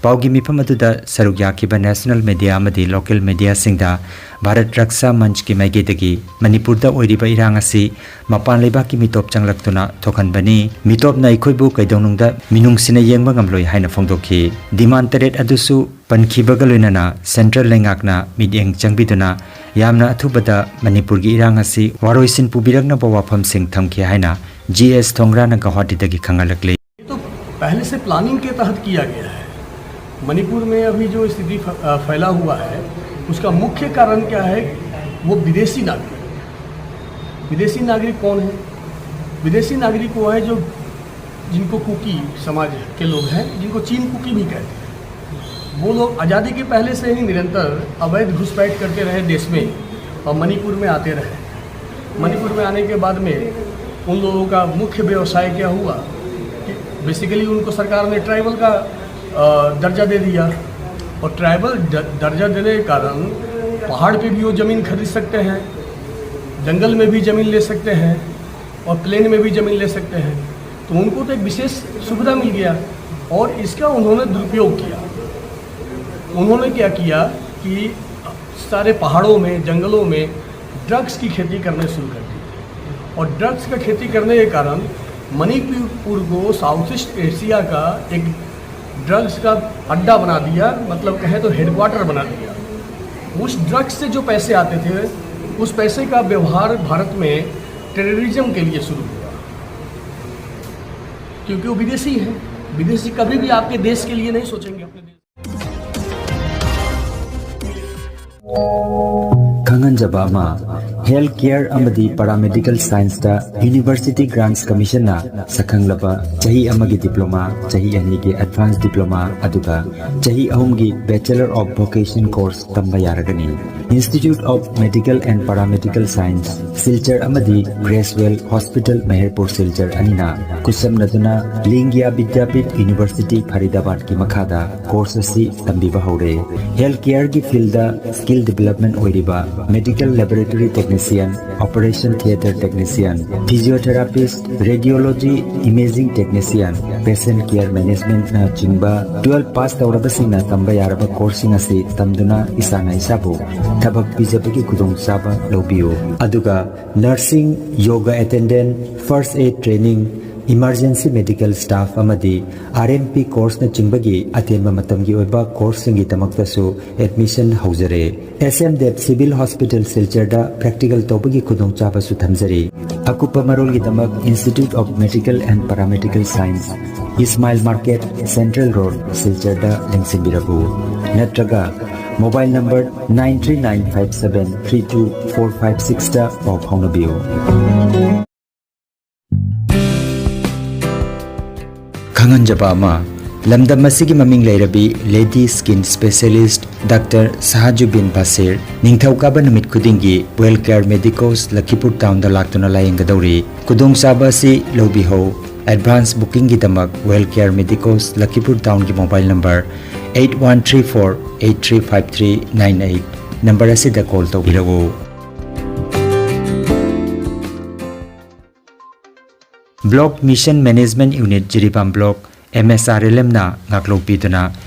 ꯄꯥꯎꯒꯤ ꯃꯤꯐꯝ ꯑꯗꯨꯗ ꯁꯔꯨꯛ ꯌꯥꯈꯤꯕ national media ꯑꯃꯗꯤ local mediaꯁꯤꯡꯗ ꯚꯥꯔꯠ ꯔꯛꯁꯥ ꯃꯟꯆꯀꯤ ꯃꯥꯏꯀꯩꯗꯒꯤ ꯃꯅꯤꯄꯨꯔꯗ ꯑꯣꯏꯔꯤꯕ ꯏꯔꯥꯡ ꯑꯁꯤ ꯃꯄꯥꯟ ꯂꯩꯕꯥꯛꯀꯤ ꯃꯤꯇꯣꯞ ꯆꯪꯂꯛꯇꯨꯅ ꯊꯣꯛꯍꯟꯕꯅꯤ, ꯃꯤꯇꯣꯞꯅ ꯑꯩꯈꯣꯏꯕꯨ ꯀꯩꯗꯧꯅꯨꯡꯗ ꯃꯤꯅꯨꯡꯁꯤꯅ ꯌꯦꯡꯕ ꯉꯝꯂꯣꯏ ꯍꯥꯏꯅ ꯐꯣꯡꯗꯣꯛꯈꯤ꯫ Demand ꯇꯔꯦꯠ ꯑꯗꯨꯁꯨ ꯄꯟꯈꯤꯕꯒ ꯂꯣꯏꯅꯅ central ꯂꯩꯉꯥꯛꯅ ꯃꯤꯠꯌꯦꯡ ꯆꯪꯕꯤꯗꯨꯅ ꯌꯥꯝꯅ ꯑꯊꯨꯕꯗ ꯃꯅꯤꯄꯨꯔꯒꯤ ꯏꯔꯥꯡ ꯑꯁꯤ ꯋꯥꯔꯣꯏꯁꯤꯟ ꯄꯨꯕꯤꯔꯛꯅꯕ ꯋꯥꯐꯝꯁꯤꯡ ꯊꯝꯈꯤ ꯍꯥꯏꯅ G S ꯊꯣꯡꯒ꯭ꯔꯥꯅ ꯒꯧꯍꯥꯇꯤꯗꯒꯤ ꯈꯪꯍꯜꯂꯛꯂꯤ꯫ ये तो पहले से प्लानिंग के तहत किया गया है। मणिपुर में अभी जो स्थिति फ- अ, फैला हुआ है, उसका मुख्य कारण क्या है? वो विदेशी नागरिक। विदेशी नागरिक कौन है? विदेशी नागरिक वो है जो जिनको कुकी समाज के लोग हैं, जिनको चीन कुकी भी कहते हैं, वो लोग आज़ादी के पहले से ही निरंतर अवैध घुसपैठ करते रहे देश में और मणिपुर में आते रहे। मणिपुर में आने के बाद में उन लोगों का मुख्य व्यवसाय क्या हुआ कि बेसिकली उनको सरकार ने ट्राइबल का अ, दर्जा दे दिया। और ट्राइबल द- दर्जा देने के कारण पहाड़ पे भी वो ज़मीन खरीद सकते हैं, जंगल में भी ज़मीन ले सकते हैं और प्लेन में भी ज़मीन ले सकते हैं। तो उनको तो एक विशेष सुविधा मिल गया और इसका उन्होंने दुरुपयोग किया। उन्होंने क्या किया कि सारे पहाड़ों में, जंगलों में ड्रग्स की खेती करने शुरू कर दी और ड्रग्स का खेती करने के कारण मणिपुर को साउथ ईस्ट एशिया का एक ड्रग्स का अड्डा बना दिया, मतलब कहें तो हेडक्वार्टर बना दिया। उस ड्रग्स से जो पैसे आते थे, उस पैसे का व्यवहार भारत में टेररिज्म के लिए शुरू हुआ, क्योंकि वो विदेशी है। विदेशी कभी भी आपके देश के लिए नहीं सोचेंगे, अपने देश। ꯈꯪꯍꯟꯖꯕ ꯑꯃ, ꯍꯦꯜꯊ ꯀꯦꯌꯔ ꯑꯃꯗꯤ ꯄꯦꯔꯥꯃꯦꯗꯤꯀꯦꯜ ꯁꯥꯏꯟꯁꯇ ꯌꯨꯅꯤꯚꯔꯁꯤꯇꯤ ꯒ꯭ꯔꯥꯟꯠꯁ ꯀꯃꯤꯁꯟꯅ ꯁꯛꯈꯪꯂꯕ ꯆꯍꯤ ꯑꯃꯒꯤ ꯗꯤꯄ꯭ꯂꯣꯃꯥ, ꯆꯍꯤ ꯑꯅꯤꯒꯤ ꯑꯦꯗꯚꯥꯟꯁ ꯗꯤꯄ꯭ꯂꯣꯃꯥ, ꯑꯗꯨꯒ ꯆꯍꯤ ꯑꯍꯨꯝꯒꯤ Bachelor of Vocation course ꯇꯝꯕ ꯌꯥꯔꯒꯅꯤ꯫ Institute of Medical and Paramedical Science, Silchar ꯑꯃꯗꯤ ꯒ꯭ꯔꯦꯁꯋꯦꯜ ꯍꯣꯁꯄꯤꯇꯥꯜ ꯃꯦꯍꯔꯄꯨꯔ ꯁꯤꯜꯆꯔ ꯑꯅꯤꯅ ꯈꯨꯠꯁꯝꯅꯗꯨꯅ ꯂꯤꯡꯒꯤꯌꯥ ꯕꯤꯗ꯭ꯌꯥꯄꯤꯊ ꯌꯨꯅꯤꯚꯔꯁꯤꯇꯤ ꯐꯔꯤꯗꯥꯕꯥꯗꯀꯤ ꯃꯈꯥꯗ ꯀꯣꯔꯁ ꯑꯁꯤ ꯇꯝꯕꯤꯕ ꯍꯧꯔꯦ꯫ ꯍꯦꯜꯊ ꯀꯦꯌꯔꯒꯤ ꯐꯤꯜꯗ ꯁ꯭ꯀꯤꯜ ꯗꯤꯕꯦꯂꯞꯃꯦꯟ ꯑꯣꯏꯔꯤꯕ medical laboratory technician, operation theatre technician, physiotherapist, radiology, imaging technician, patient care ꯃꯦꯅꯦꯖꯃꯦꯟꯠꯅꯆꯤꯡꯕ ꯇꯨꯋꯦꯜꯐ ꯄꯥꯁ ꯇꯧꯔꯕꯁꯤꯡꯅ ꯇꯝꯕ ꯌꯥꯔꯕ ꯀꯣꯔꯁꯁꯤꯡ ꯑꯁꯤ ꯇꯝꯗꯨꯅ ꯏꯁꯥꯅ ꯏꯁꯥꯕꯨ ꯊꯕꯛ ꯄꯤꯖꯕꯒꯤ ꯈꯨꯗꯣꯡꯆꯥꯕ ꯂꯧꯕꯤꯌꯨ꯫ ꯑꯗꯨꯒ nursing, yoga attendant, first aid training, emergency medical staff ꯑꯃꯗꯤ ꯑꯥꯔ ꯑꯦꯝ ꯄꯤ ꯀꯣꯔꯁꯅꯆꯤꯡꯕꯒꯤ ꯑꯇꯦꯟꯕ ꯃꯇꯝꯒꯤ ꯑꯣꯏꯕ ꯀꯣꯔꯁꯁꯤꯡꯒꯤꯗꯃꯛꯇꯁꯨ ꯑꯦꯗꯃꯤꯁꯟ ꯍꯧꯖꯔꯦ꯫ S M Dev civil hospital ꯁꯤꯜꯆꯔꯗ ꯄ꯭ꯔꯦꯛꯇꯤꯀꯦꯜ ꯇꯧꯕꯒꯤ ꯈꯨꯗꯣꯡꯆꯥꯕꯁꯨ ꯊꯝꯖꯔꯤ꯫ ꯑꯀꯨꯞꯄ ꯃꯔꯣꯜꯒꯤꯗꯃꯛ Institute of Medical and Paramedical Science, Ismail market, central road, ꯁꯤꯜꯆꯔꯗ ꯂꯦꯡꯁꯤꯟꯕꯤꯔꯛꯎ꯫ ꯅꯠꯇ꯭ꯔꯒ mobile number nine three nine five seven three two four five sixꯇ ꯄꯥꯎ ꯐꯥꯎꯅꯕꯤꯌꯨ꯫ ꯈꯪꯍꯟꯖꯕ ꯑꯃ, ꯂꯝꯗꯝ ꯑꯁꯤꯒꯤ ꯃꯃꯤꯡ ꯂꯩꯔꯕꯤ lady skin specialist Doctor ꯁꯍꯥꯖꯨꯕꯤꯟ ꯕꯥꯁꯤꯔ ꯅꯤꯡꯊꯧꯀꯥꯕ ꯅꯨꯃꯤꯠ ꯈꯨꯗꯤꯡꯒꯤ Well Care Medicos ꯂꯈꯤꯄꯨꯔ ꯇꯥꯎꯟꯗ ꯂꯥꯛꯇꯨꯅ ꯂꯥꯌꯦꯡꯒꯗꯧꯔꯤ꯫ ꯈꯨꯗꯣꯡꯆꯥꯕ ꯑꯁꯤ ꯂꯧꯕꯤꯍꯧ꯫ ꯑꯦꯗꯚꯥꯟꯁ ꯕꯨꯀꯤꯡꯒꯤꯗꯃꯛ Well Care Medicos ꯂꯈꯤꯄꯨꯔ ꯇꯥꯎꯟꯒꯤ mobile number eight one three four eight three five three nine eight number ꯑꯁꯤꯗ ꯀꯣꯜ ꯇꯧꯕꯤꯔꯛꯎ꯫ Block mission management unit Jiribam block M S R L ꯑꯦꯝꯅ ꯉꯥꯛꯂꯧ ꯄꯤꯗꯨꯅ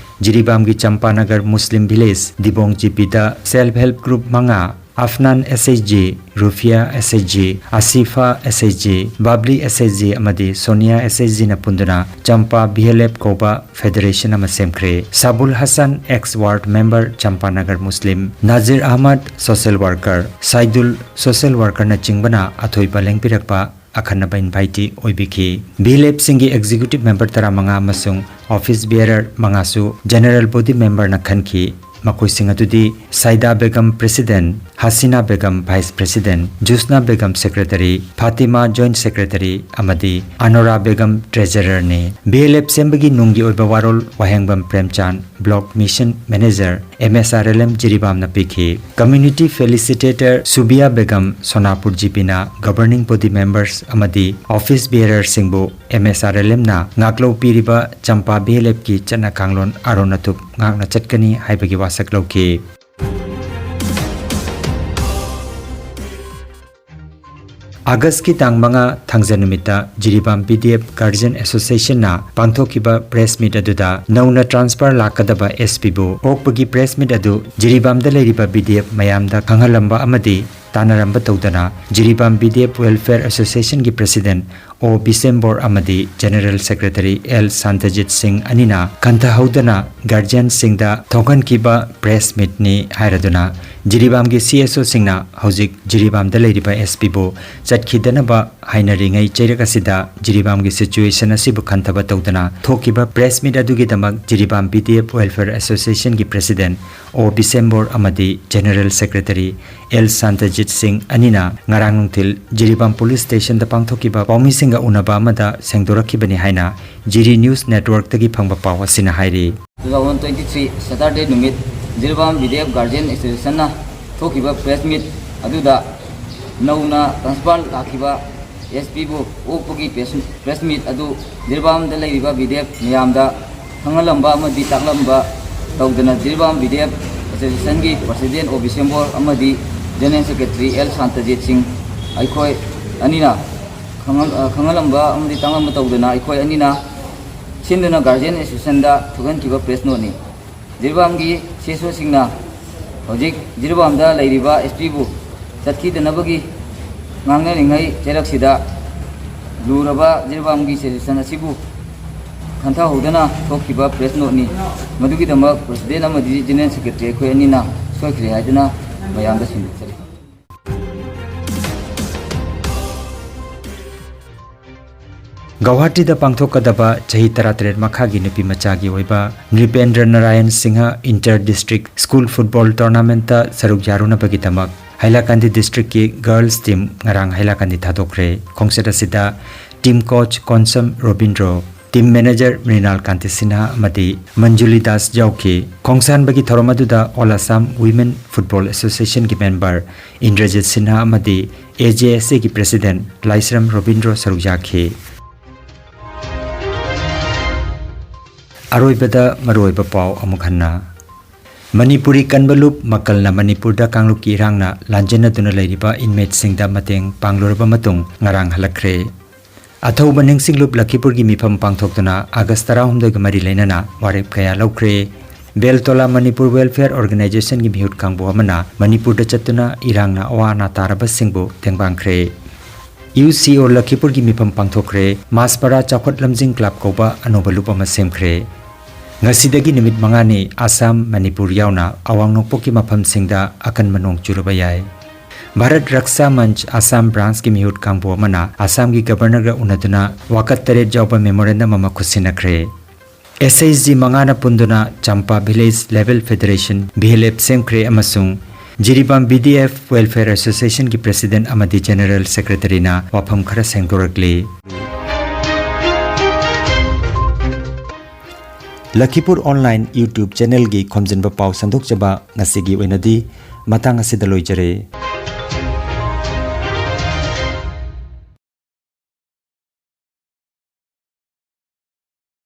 ꯖꯤꯔꯤꯕꯥꯝꯒꯤ ꯆꯝꯄꯥꯅꯒꯔ ꯃꯨꯁꯂꯤꯝ ꯚꯤꯂꯦꯖ ꯗꯤꯕꯣꯡ ꯖꯤꯄꯤꯗ ꯁꯦꯜꯐ ꯍꯦꯜꯞ ꯒ꯭ꯔꯨꯞ ꯃꯉꯥ, Afnan S H G, Rufiya S H G, Asifa S H G, Babli S H G ꯑꯃꯗꯤ Sonia S H ꯖꯤꯅ ꯄꯨꯟꯗꯨꯅ ꯆꯝꯄꯥ ꯚꯤ ꯑꯦꯜ ꯑꯦꯐ ꯀꯧꯕ ꯐꯦꯗꯔꯦꯁꯟ ꯑꯃ ꯁꯦꯝꯈ꯭ꯔꯦ꯫ Sabul Hasan, ex ward member, Champanagar Muslim, Nazir Ahmad, social worker, Saidul, social ꯋꯥꯔꯀꯔꯅꯆꯤꯡꯕꯅ ꯑꯊꯣꯏꯕ ꯂꯦꯡꯕꯤꯔꯛꯄ ꯑꯈꯟꯅꯕ ꯏꯟꯚꯥꯏꯇꯤ ꯑꯣꯏꯕꯤꯈꯤ꯫ ꯚꯤ ꯑꯦꯜ ꯑꯦꯐꯁꯤꯡꯒꯤ ꯑꯦꯛꯖꯤꯀ꯭ꯌꯨꯇꯤꯚ ꯃꯦꯝꯕꯔ ꯇꯔꯥꯃꯉꯥ ꯑꯃꯁꯨꯡ ꯑꯣꯐꯤꯁ ꯕꯤꯌꯔꯔ ꯃꯉꯥꯁꯨ ꯖꯦꯅꯔꯦꯜ ꯕꯣꯗꯤ ꯃꯦꯝꯕꯔꯅ ꯈꯟꯈꯤ꯫ ꯃꯈꯣꯏꯁꯤꯡ ꯑꯗꯨꯗꯤ Saida Begum president, Hasina Begum vice president, Jusna Begum secretary, Fatima joint secretary ꯑꯃꯗꯤ ꯑꯅꯣꯔꯥ ꯕꯦꯒꯝ ꯇ꯭ꯔꯦꯖꯔꯔꯅꯤ꯫ ꯚꯤ ꯑꯦꯜ ꯑꯦꯐ ꯁꯦꯝꯕꯒꯤ ꯅꯨꯡꯒꯤ ꯑꯣꯏꯕ ꯋꯥꯔꯣꯜ ꯋꯥꯍꯦꯡꯕꯝ Premchand, block mission manager, M S R L M ꯖꯤꯔꯤꯕꯥꯝꯅ ꯄꯤꯈꯤ꯫ ꯀꯝꯃ꯭ꯌꯨꯅꯤꯇꯤ ꯐꯦꯂꯤꯁꯤꯇꯦꯇꯔ ꯁꯨꯕꯤꯌꯥ ꯕꯦꯒꯝ ꯁꯣꯅꯥꯄꯨꯔ ꯖꯤꯄꯤꯅ ꯒꯕꯔꯅꯤꯡ ꯕꯣꯗꯤ ꯃꯦꯝꯕꯔꯁ ꯑꯃꯗꯤ office ꯕꯤꯌꯔꯔꯁꯤꯡꯕꯨ M S R L ꯑꯦꯝꯅ ꯉꯥꯛꯂꯧ ꯄꯤꯔꯤꯕ ꯆꯝꯄꯥ ꯚꯤ ꯑꯦꯜ ꯑꯦꯐꯀꯤ ꯆꯠꯅ ꯀꯥꯡꯂꯣꯟ ꯑꯔꯣꯟ ꯑꯊꯨꯞ ꯉꯥꯛꯅ ꯆꯠꯀꯅꯤ ꯍꯥꯏꯕꯒꯤ ꯋꯥꯁꯛ ꯂꯧꯈꯤ꯫ ꯑꯥꯒꯁꯀꯤ ꯇꯥꯡ ꯃꯉꯥ ꯊꯥꯡꯖ ꯅꯨꯃꯤꯠꯇ ꯖꯤꯔꯤꯕꯥꯝ ꯕꯤ ꯗꯤ ꯑꯦꯐ ꯒꯥꯔꯖꯤꯌꯟ ꯑꯦꯁꯣꯁꯤꯌꯦꯁꯟꯅ ꯄꯥꯡꯊꯣꯛꯈꯤꯕ ꯄ꯭ꯔꯦꯁ ꯃꯤꯠ ꯑꯗꯨꯗ ꯅꯧꯅ ꯇ꯭ꯔꯥꯟꯁꯐꯔ ꯂꯥꯛꯀꯗꯕ ꯑꯦꯁ ꯄꯤꯕꯨ ꯑꯣꯛꯄꯒꯤ ꯄ꯭ꯔꯦꯁ ꯃꯤꯠ ꯑꯗꯨ ꯖꯤꯔꯤꯕꯥꯝꯗ ꯂꯩꯔꯤꯕ ꯕꯤ ꯗꯤ ꯑꯦꯐ ꯃꯌꯥꯝꯗ ꯈꯪꯍꯜꯂꯝꯕ ꯑꯃꯗꯤ ꯇꯥꯟꯅꯔꯝꯕ ꯇꯧꯗꯅ Jiribam B D F welfare ꯑꯦꯁꯣꯁꯤꯌꯦꯁꯟꯒꯤ ꯄ꯭ꯔꯦꯁꯤꯗꯦꯟꯠ ꯑꯣ ꯕꯤꯁꯦꯝꯕꯣꯔ ꯑꯃꯗꯤ ꯖꯦꯅꯔꯦꯜ ꯁꯦꯀ꯭ꯔꯦꯇꯔꯤ ꯑꯦꯜ ꯁꯥꯟꯇꯖꯤꯠ ꯁꯤꯡ ꯑꯅꯤꯅ ꯈꯟꯊꯍꯧꯗꯅ ꯒꯥꯔꯖꯤꯌꯟꯁꯤꯡꯗ ꯊꯣꯛꯍꯟꯈꯤꯕ ꯄ꯭ꯔꯦꯁ ꯃꯤꯠꯅꯤ ꯍꯥꯏꯔꯗꯨꯅ ꯖꯤꯔꯤꯕꯥꯝꯒꯤ ꯁꯤ ꯑꯦꯁ ꯑꯣꯁꯤꯡꯅ ꯍꯧꯖꯤꯛ ꯖꯤꯔꯤꯕꯥꯝꯗ ꯂꯩꯔꯤꯕ ꯑꯦꯁ ꯄꯤꯕꯨ ꯆꯠꯈꯤꯗꯅꯕ ꯍꯥꯏꯅꯔꯤꯉꯩ ꯆꯩꯔꯛ ꯑꯁꯤꯗ ꯖꯤꯔꯤꯕꯥꯝꯒꯤ situation ꯑꯁꯤꯕꯨ ꯈꯟꯊꯕ ꯇꯧꯗꯅ ꯊꯣꯛꯈꯤꯕ press meet ꯑꯗꯨꯒꯤꯗꯃꯛ ꯖꯤꯔꯤꯕꯥꯝ BDF Welfare Associationꯒꯤ President ꯑꯣ ꯕꯤꯁꯦꯝꯕꯣꯔ ꯑꯃꯗꯤ General Secretary ꯑꯦꯜ ꯁꯥꯟꯇꯖꯤꯠ ꯁꯤꯡ ꯑꯅꯤꯅ ꯉꯔꯥꯡ ꯅꯨꯡꯊꯤꯜ ꯖꯤꯔꯤꯕꯥꯝ Police Stationꯗ ꯄꯥꯡꯊꯣꯛꯈꯤꯕ ꯄꯥꯎꯃꯤꯁꯤꯡꯒ ꯎꯅꯕ ꯑꯃꯗ ꯁꯦꯡꯗꯣꯔꯛꯈꯤꯕꯅꯤ ꯍꯥꯏꯅ ꯖꯤꯔꯤ News Networkꯇꯒꯤ ꯐꯪꯕ ꯄꯥꯎ ꯑꯁꯤꯅ ꯍꯥꯏꯔꯤ꯫ Two thousand twenty three Saturday ꯅꯨꯃꯤꯠ ꯖꯤꯔꯤꯕꯥꯝ BDF Guardian Associationꯅ ꯊꯣꯛꯈꯤꯕ press meet ꯑꯗꯨꯗ ꯅꯧꯅ transfer ꯂꯥꯛꯈꯤꯕ SPꯕꯨ ꯑꯣꯛꯄꯒꯤ press meet ꯑꯗꯨ ꯖꯤꯔꯤꯕꯥꯝꯗ ꯂꯩꯔꯤꯕ BDF ꯃꯤꯌꯥꯝꯗ ꯈꯪꯍꯜꯂꯝꯕ ꯑꯃꯗꯤ ꯇꯥꯛꯂꯝꯕ ꯇꯧꯗꯅ ꯖꯤꯔꯤꯕꯥꯝ BDF Associationꯒꯤ President ꯑꯣ ꯕꯤꯁꯦꯝꯕꯣꯔ ꯑꯃꯗꯤ General Secretary ꯑꯦꯜ ꯁꯥꯟꯇꯖꯤꯠ ꯁꯤꯡ ꯑꯩꯈꯣꯏ ꯑꯅꯤꯅ ꯈꯪꯍꯜ-, ꯑ, ꯈꯪꯍꯜꯂꯝꯕ ꯑꯃꯗꯤ ꯇꯥꯛꯂꯝꯕ ꯇꯧꯗꯅ ꯑꯩꯈꯣꯏ ꯑꯅꯤꯅ ꯁꯤꯟꯗꯨꯅ Guardian Associationꯗ ꯊꯣꯛꯍꯟꯈꯤꯕ press noteꯅꯤ꯫ ꯖꯤꯔꯤꯕꯥꯝꯒꯤ CSOꯁꯤꯡꯅ ꯍꯧꯖꯤꯛ ꯖꯤꯔꯤꯕꯥꯝꯗ ꯂꯩꯔꯤꯕ SPꯕꯨ ꯆꯠꯈꯤꯗꯅꯕꯒꯤ ꯉꯥꯡꯅꯔꯤꯉꯩ ꯆꯩꯔꯛꯁꯤꯗ ꯂꯨꯔꯕ ꯖꯤꯔꯤꯕꯥꯝꯒꯤ situation ꯑꯁꯤꯕꯨ ꯈꯟꯊꯍꯧꯗꯅ ꯊꯣꯛꯈꯤꯕ press noteꯅꯤ꯫ ꯃꯗꯨꯒꯤꯗꯃꯛ President ꯑꯃꯗꯤ General Secretary ꯑꯩꯈꯣꯏ ꯑꯅꯤꯅ ꯁꯣꯏꯈ꯭ꯔꯦ ꯍꯥꯏꯗꯨꯅ ꯃꯌꯥꯝꯗ ꯁꯤꯟꯗꯣꯛꯆꯔꯤ꯫ ꯒꯧꯍꯥꯇꯤꯗ ꯄꯥꯡꯊꯣꯛꯀꯗꯕ ꯆꯍꯤ ꯇꯔꯥꯇꯔꯦꯠ ꯃꯈꯥꯒꯤ ꯅꯨꯄꯤ ꯃꯆꯥꯒꯤ ꯑꯣꯏꯕ ꯅ꯭ꯔꯤꯄꯦꯟꯗ꯭ꯔ Narayan Singh Inter District School Football Tournamentꯇ ꯁꯔꯨꯛ ꯌꯥꯔꯨꯅꯕꯒꯤꯗꯃꯛ ꯍꯥꯏꯂꯥꯀꯥꯟꯗꯤ districtꯀꯤ girls team ꯉꯔꯥꯡ ꯍꯥꯏꯂꯥꯀꯥꯟꯗꯤ ꯊꯥꯗꯣꯛꯈ꯭ꯔꯦ꯫ ꯈꯣꯡꯆꯠ ꯑꯁꯤꯗ team coach Konsam Robindro, team manager Mrinal ꯀꯥꯟꯇꯤ ꯁꯤꯟꯍ ꯑꯃꯗꯤ ꯃꯟꯖꯨꯂꯤ ꯗꯥꯁ ꯌꯥꯎꯈꯤ꯫ ꯈꯣꯡꯁꯥꯟꯕꯒꯤ ꯊꯧꯔꯝ ꯑꯗꯨꯗ All Assam Women Football Associationꯒꯤ member Indrajit ꯁꯤꯟꯍ ꯑꯃꯗꯤ AJSAꯒꯤ President ꯂꯥꯏꯁ꯭ꯔꯝ ꯔꯣꯕꯤꯟꯗ꯭ꯔꯣ ꯁꯔꯨꯛ ꯌꯥꯈꯤ꯫ ꯑꯔꯣꯏꯕꯗ ꯃꯔꯨꯑꯣꯏꯕ ꯄꯥꯎ ꯑꯃꯨꯛ ꯍꯟꯅ꯫ ꯃꯅꯤꯄꯨꯔꯤ ꯀꯟꯕ ꯂꯨꯞ ꯃꯀꯜꯅ ꯃꯅꯤꯄꯨꯔꯗ ꯀꯥꯡꯂꯨꯞꯀꯤ ꯏꯔꯥꯡꯅ ꯂꯥꯟꯖꯦꯟꯅꯗꯨꯅ ꯂꯩꯔꯤꯕ inmateꯁꯤꯡꯗ ꯃꯇꯦꯡ ꯄꯥꯡꯂꯨꯔꯕ ꯃꯇꯨꯡ ꯉꯔꯥꯡ ꯍꯜꯂꯛꯈ꯭ꯔꯦ꯫ ꯑꯊꯧꯕ ꯅꯤꯡꯁꯤꯡꯂꯨꯞ ꯂꯈꯤꯄꯨꯔꯒꯤ ꯃꯤꯐꯝ ꯄꯥꯡꯊꯣꯛꯇꯨꯅ ꯑꯥꯒꯁ ꯇꯔꯥꯍꯨꯝꯗꯣꯏꯒ ꯃꯔꯤ ꯂꯩꯅꯅ ꯋꯥꯔꯦꯞ ꯀꯌꯥ ꯂꯧꯈ꯭ꯔꯦ꯫ ꯕꯦꯜꯇꯣꯂꯥ ꯃꯅꯤꯄꯨꯔ Welfare Organizationꯒꯤ ꯃꯤꯍꯨꯠ ꯀꯥꯡꯕꯨ ꯑꯃꯅ ꯃꯅꯤꯄꯨꯔꯗ ꯆꯠꯇꯨꯅ ꯏꯔꯥꯡꯅ ꯑꯋꯥ ꯑꯅꯥ ꯇꯥꯔꯕꯁꯤꯡꯕꯨ ꯇꯦꯡꯕꯥꯡꯈ꯭ꯔꯦ꯫ UCO ꯂꯈꯤꯄꯨꯔꯒꯤ ꯃꯤꯐꯝ ꯄꯥꯡꯊꯣꯛꯈ꯭ꯔꯦ꯫ ꯃꯥꯁꯄꯥꯔꯥ ꯆꯥꯎꯈꯠ ꯂꯝꯖꯤꯡ club ꯀꯧꯕ ꯑꯅꯧꯕ ꯂꯨꯞ ꯑꯃ ꯁꯦꯝꯈ꯭ꯔꯦ꯫ ꯉꯁꯤꯗꯒꯤ ꯅꯨꯃꯤꯠ ꯃꯉꯥꯅꯤ ꯑꯁꯥꯝ, ꯃꯅꯤꯄꯨꯔ ꯌꯥꯎꯅ ꯑꯋꯥꯡ ꯅꯣꯡꯄꯣꯛꯀꯤ ꯃꯐꯝꯁꯤꯡꯗ ꯑꯀꯟꯕ ꯅꯣꯡ ꯆꯨꯔꯕ ꯌꯥꯏ꯫ ꯚꯥꯔꯠ ꯔꯛꯁꯥ ꯃꯟꯆ ꯑꯁꯥꯝ ꯕ꯭ꯔꯥꯟꯆꯀꯤ ꯃꯤꯍꯨꯠ ꯀꯥꯡꯕꯨ ꯑꯃꯅ ꯑꯁꯥꯝꯒꯤ ꯒꯕꯔꯅꯔꯒ ꯎꯅꯗꯨꯅ ꯋꯥꯀꯠ ꯇꯔꯦꯠ ꯌꯥꯎꯕ ꯃꯦꯃꯣꯔꯦꯟꯗꯝ ꯑꯃ ꯈꯨꯠꯁꯤꯟꯅꯈ꯭ꯔꯦ꯫ ꯑꯦꯁ ꯑꯩꯆ ꯖꯤ ꯃꯉꯥꯅ ꯄꯨꯟꯗꯨꯅ Champa village level federation, V L F, ꯁꯦꯝꯈ꯭ꯔꯦ ꯑꯃꯁꯨꯡ Jiribam B D F welfare ꯑꯦꯁꯣꯁꯤꯌꯦꯁꯟꯒꯤ ꯄ꯭ꯔꯦꯁꯤꯗꯦꯟꯠ ꯑꯃꯗꯤ ꯖꯦꯅꯔꯦꯜ ꯁꯦꯀ꯭ꯔꯦꯇꯔꯤꯅ ꯋꯥꯐꯝ ꯈꯔ ꯁꯦꯡꯗꯣꯔꯛꯂꯤ꯫ ꯂꯈꯤꯄꯨꯔ ꯑꯣꯟꯂꯥꯏꯟ YouTube ꯆꯦꯅꯦꯜꯒꯤ ꯈꯣꯝꯖꯤꯟꯕ ꯄꯥꯎ ꯁꯟꯗꯣꯛꯆꯕ ꯉꯁꯤꯒꯤ ꯑꯣꯏꯅꯗꯤ ꯃꯇꯥꯡ ꯑꯁꯤꯗ ꯂꯣꯏꯖꯔꯦ꯫